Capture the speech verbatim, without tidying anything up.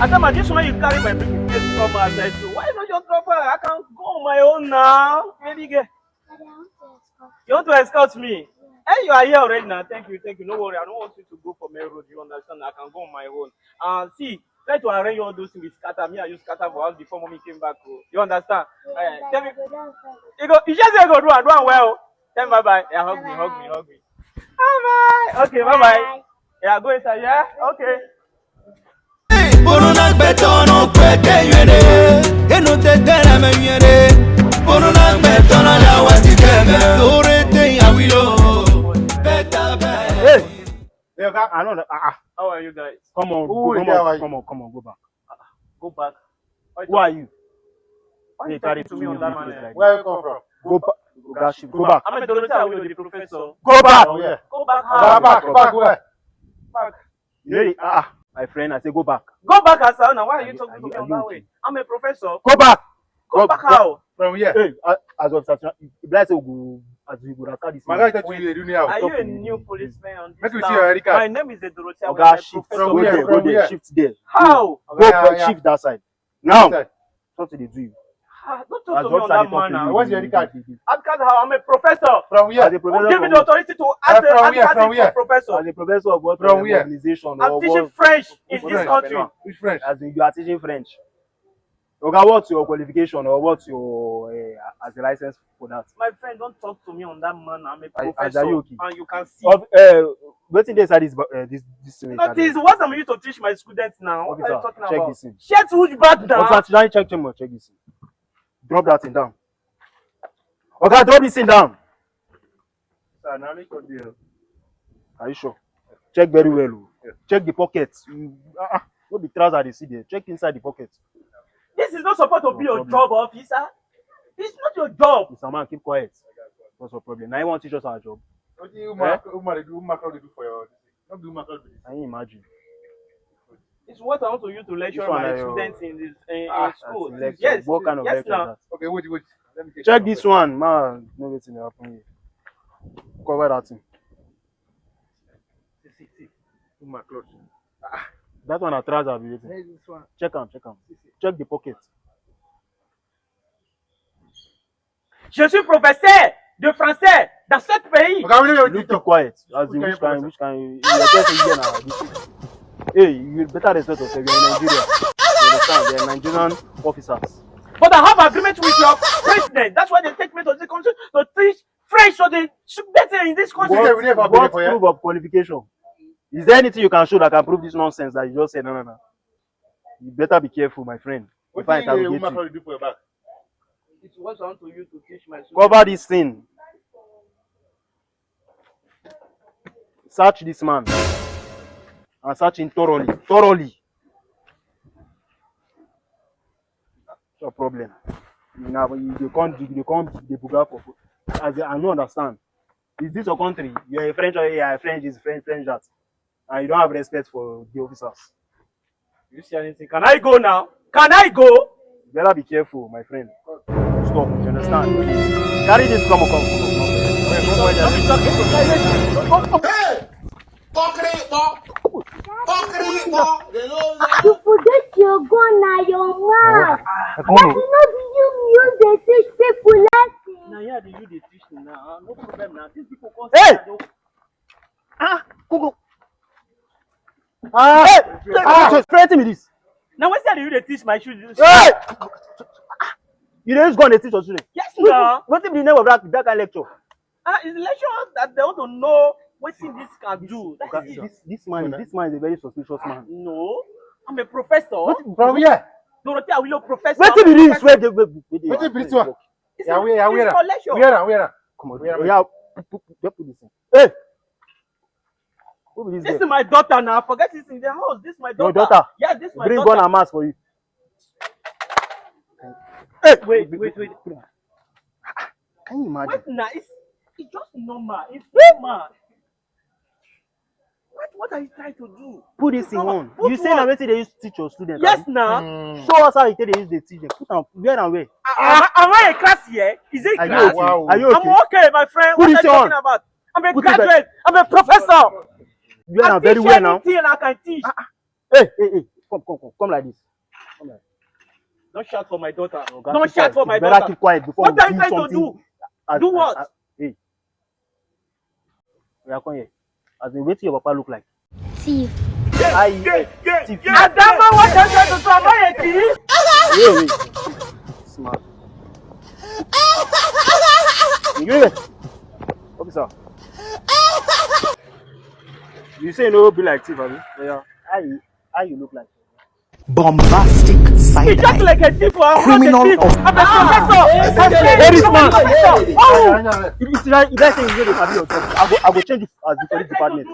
Adama, this one you carry my briefcase come outside too. Why not just drop her? I can go on my own now. Baby girl. You want to escort me? Hey, you are here already now. Thank you, thank you. No worry, I don't want you to go for main road. You understand? I can go on my own. Uh, see, try to arrange all those things with scatter. Me, I use scatter for house before mommy came back. Oh. You understand? Eh, tell me. You go. You just say go do and do am well. Tell me bye bye. Yeah, hug me, hug me, hug me. Bye bye. Okay, bye bye. Yeah, go inside. Yeah, okay. Bono na gbẹtọ na gbẹkẹ yẹn de. Eno tẹ tẹrẹ mẹ yẹn de. Bono na gbẹtọ na la wa ti kẹ mẹ. Lórí tẹ yà wí lọ. Bẹta bẹ. Hey, hey, Oga, I don't know. Ah, ah. How are you guys? Come on, Who go, is come there, on, why? Come on, come on, go back. Go back. Why Who are you? Why Hey, you talking to me on that manner? Where you come from? Go back. Go back. Go back. I'm a Dorothy Awilo, the professor. Go back. Oh, yeah. Go back. Go How? Back. Go back. Where? Back. You know, the- ah, ah, my friend, I say go back. Go back as how now? Why are you Are you- talking are to you- me are on you that okay? Way? I'm a professor. Go back. Go Go back back. How? From here. Hey, uh, as of such, like say we go as we go after this My man. Guy, that you dey do now. Are you a new policeman on this Make we see town? Your I D card. My name is Dorothy. Oga, I'm a shift. Professor. From Go where? There, go From there, where? Shift there. How? Go Yeah, back, yeah. Shift that side. Now, Sir. Something dey do you. Ah, don't talk As to me on officer that dey talk to manner. You, What's your you, I D card? You, you, you. I D card how? I'm a professor. From where? As a Who professor gave me of the what? Authority to Uh, ask the from where? From where? Professor? As a professor of what? From Uh, where? Organization I'm or teaching what? French in Which this French? Country. Which French? As in, you are teaching French. Oga, what's your qualification or what's your uh, as a license for that? My friend, don't talk to me on that manner. I'm a Are- are- are professor, you okay? And you can see. Of, uh, wetin dey inside this ba- uh, this this thing? That is what I'm used to teach my students now. What are you Officer, talking check about? This thing. Shirt which bag now? Officer, check, check, check, check this thing. Drop that thing down. Oga, drop this thing down. Sir, na me come there. Are you sure? Check very well. Oh. Yeah. Check the pockets. You, ah, ah, no be trouser dey see there. Check inside the pocket. This is not supposed to No be your problem. Job, officer. It's not your job. Mister Man, keep quiet. What's your problem? Now you want to teach us our job? What do you Eh? Mark? Who mark? Who mark? How they do for your? Not do mark. How they do. Can you imagine? It's what I want to use to lecture This one my na your students in this in, in Ah, school. That's lecture. Yes, What kind of yes, lecture is now. That? Okay, wait, wait. Let me take Check this one, man. No wetin dey happen here. Cover that thing. See, see, see. Put my clothes. Ah, That one na trouser be wetin? Where is this one? Check am, check am. See, see. Check the pocket. Je suis professeur de français dans ce pays. Oga, we no dey Look too talk. Quiet. As in, Which which kind, kind of which kind? You are just here now. This thing. Hey, you better respect yourself. You're in Nigeria. You understand? They're Nigerian officers. But I have agreement with your president. That's why they take me to the country to teach French to the students in this country. What, They will never be what there for you. Proof of qualification? Is there anything you can show that can prove this nonsense that you just said? No, no, no. You better be careful, my friend. If I Wetin the interrogate woman you. Come do for your back? It was unto you to teach my students. Cover this thing. Search this man and search him thoroughly, thoroughly. What's your problem? You know, you dey come, you dey come, dey buga for. As I no understand. Is this your country? You're a French, or yeah, French is French, French that, and you don't have respect for the officers. You see anything? Can I go now? Can I go? You better be careful, my friend. Stop. You understand? Carry this. Come on, come on, come on, come on. Don't be talking to me. Hey! Pokiri po. Pokiri po. You forget your gun na your mouth. But you know the you use dey teach people lesson. Na here the you dey teach me now. No problem now. These people come Hey! Say I don't Ah, Kuku. Ah, hey, ah, wetin be this? Now, when say you dey teach my children? Hey! You dey use gun dey teach your children? Yes, na. Wetin be the name of that, that kind lecture? Ah, it's lecture that they want to know what thing this can do. That is it. This, this man, this man is a very suspicious man. No, I'm a professor. From where? Dorothy Awilo professor. Wetin be this? Where dey, where, where dey? Wetin be this one? Yeah, where, where? Where am, where am? Come on, where am? Put, put, where put this thing? Hey! Who be this girl? This is my daughter now. Forget this in the house. This is my daughter. Your daughter? Yes, this is my daughter. Bring gun and mask for you. Hey, wait, wait, wait. Can you imagine? Wait now, it's, it's just normal. It's normal. What, what are you trying to do? Put this thing on. You say na wetin dey use teach your students? Yes, now. Show us how you take dey use dey teach them. Put am where and where? Am I a class here? Is it a class? Are you okay? Are you okay? I'm okay, my friend. What are you talking about? I'm a graduate. I'm a professor. You are very well now. I teach anything I can teach. Hey, hey, hey. come, come, come, come like this. Come like. Don't shout for my daughter. Oga, Don't keep shout quiet. for my You better daughter. Keep quiet before What you are you do trying to something. Do? As- Do as- what? as- Hey. Yeah, come here. As in, wetin your papa look like? Thief. I thief. Adama, what are you trying to do? Am I a thief? Hey, hey. Smart. You hear? Officer. You say you no be like thief, abi? Yeah. How you, how you look like? Bombastic He side just eye. Like a thief. I'm Criminal not a thief. Of I'm a professor. I'm a Very professor. smart. Oh! If you see that, if that thing you know they sabi your job, I go, I go change you as the police department.